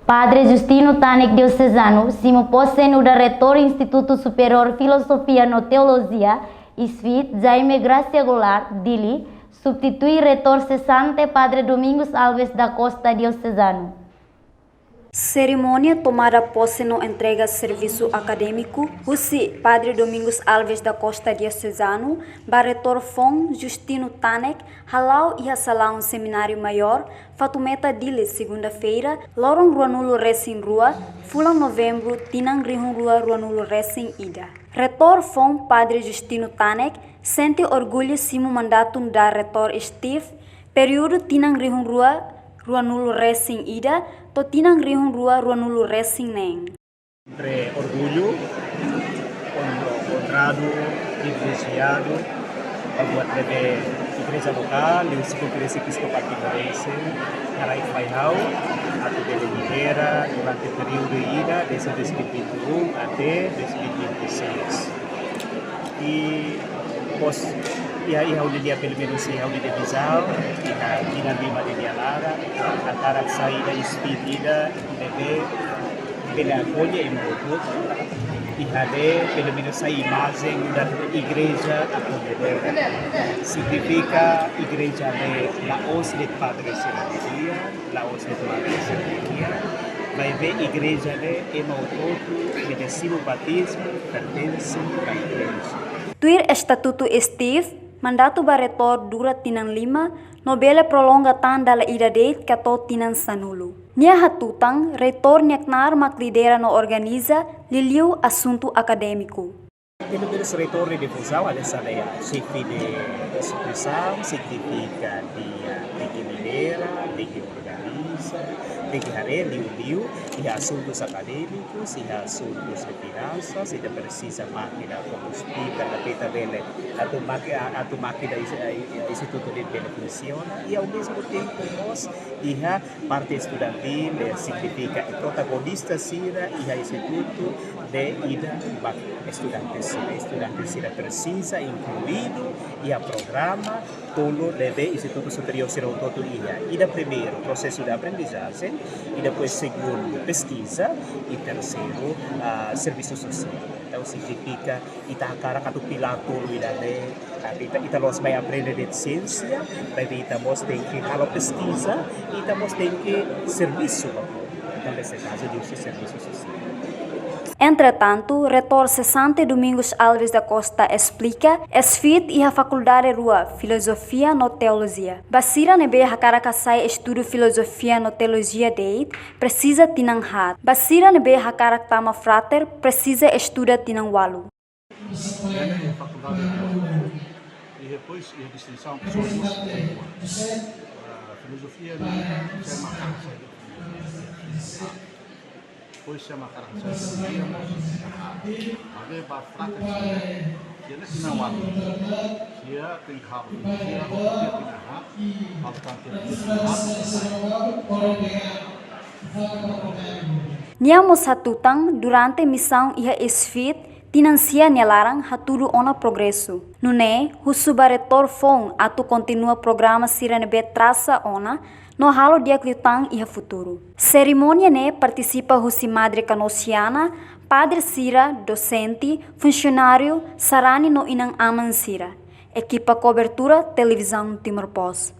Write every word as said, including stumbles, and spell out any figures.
Padre Justino Tanek, diosezanu, simu pose nu'udar Reitór Institutu Superiór Filozofia no Teolojia, ISFIT, Jaime Gracia Goulart, Dili, substitui reitór sesante Padre Domingos Alves da Costa, diosezanu. Serimónia tomada pose no entrega servisu akadémiku husi Padre Domingos Alves da Costa, diosezanu, ba Reitór foun Justino Tanek, hala'o iha salaun Semináriu Maiór, Fatumeta, Dili, segunda-feira, loron ruanulu-resin-rua, fulan Novembru, tinan rihun rua ruanulu-resin-ida. Reitór foun Padre Justino Tanek sente orgullu simu mandatu nu'udar Reitór ISFIT, períodu tinan rihun rua ruanulu-resin-ida to'o tinan rihun rua ruanulu-resin-neen. Sempre orgullu, on-, onradu, privilejiadu, ba buat ne'ebé igreja lokál, liuhusi Konferénsia Episkopál Timorense, haraik mai ha'u, atu bele lidera durante períodu ida, desde dois mil e vinte e um até dois mil e vinte e seis. I, pois, iha, iha ha'u-nia, pelumenus iha ha'u-nia vizaun, iha tinan lima nia laran, hakarak sai ida ISFIT ida ne'ebé bele akolle ema hotu-hotu, i halo, pelumenus, sai imajen da igreja acolhedora. Signifika igreja ne'e la'ós de'it padre sira de'it, la'ós de'it madre sira de'it, maibé igreja ne'e ema hotu-hotu, ne'ebé simu batizmu, pertense ba igreja. Tuir estatutu ISFIT, mandatu ba reitór dura tinan lima, no bele prolonga tan dala ida de'it ka to'o tinan sanulu. Nia hatutan, reitór nia knaar mak lidera no organiza liuliu asuntu akadémiku. Pelumenus reitór de difuzaun, hanesan dehan xefe de instituisaun, signifika dehan tenke lidera, tenke organiza, tenke haree liuliu iha asuntus akadémikus, iha asuntus de finansas, ita presiza mákina kombustivel, atu ita bele, atu máki-, atu mákina is-, eh, institutu ne'e bele funsiona, i ao mesmo tempo mós iha parte estudantíl, eh, signifika protagonista sira iha institutu ne'e ida ba estudante sira. Estudante sira presiza inkluídu iha programa tolu ne'ebé institutu superiór sira hotu-hotu iha. Ida primeiru, prosesu de aprendizajen, i depois segundu, peskiza, i terseiru, ah, servisu sosiál. Entaun, signifika ita hakarak atu pilár tolu ida-ne'e, ah, ita, ita la'ós mai aprende de'it siénsia, maibé ita mós tenke halo peskiza, ita mós tenke servisu ba povu. Entaun, neste kazu, liuhusi servisu sosiál. Entretantu, Reitór sesante Domingos Alves da Costa esplika, ISFIT iha fakuldade rua, Filozofia no Teolojia. Ba sira ne'ebé hakarak hasai estudu Filozofia no Teolojia de'it, presiza tinan haat. Ba sira ne'ebé hakarak tama Frater, presiza estuda tinan ualu. Iha ne'e fakuldade rua. I depois, iha distinsaun, pessoas mós rua. Ah, Filozofia ne'e, se ema hakarak sai, depois se ema hakarak sai, maibé ba Frater, iha ne'e tinan ualu. Iha, tenke halo, iha, iha tinan haat, faltante tinan haat. Nia mós hatutan, durante misaun iha ISFIT, tinan sia nia laran hatudu ona progresu. Nune'e, husu ba reitór foun atu kontinua programa sira ne'ebé trasa ona, no halo di'ak liután iha futuru. Serimónia ne'e partisipa husi Madre Kanosiana, padre sira, dosente, funsionáriu, sarani no inan-aman sira. Ekipa kobertura Televizaun Timor Post.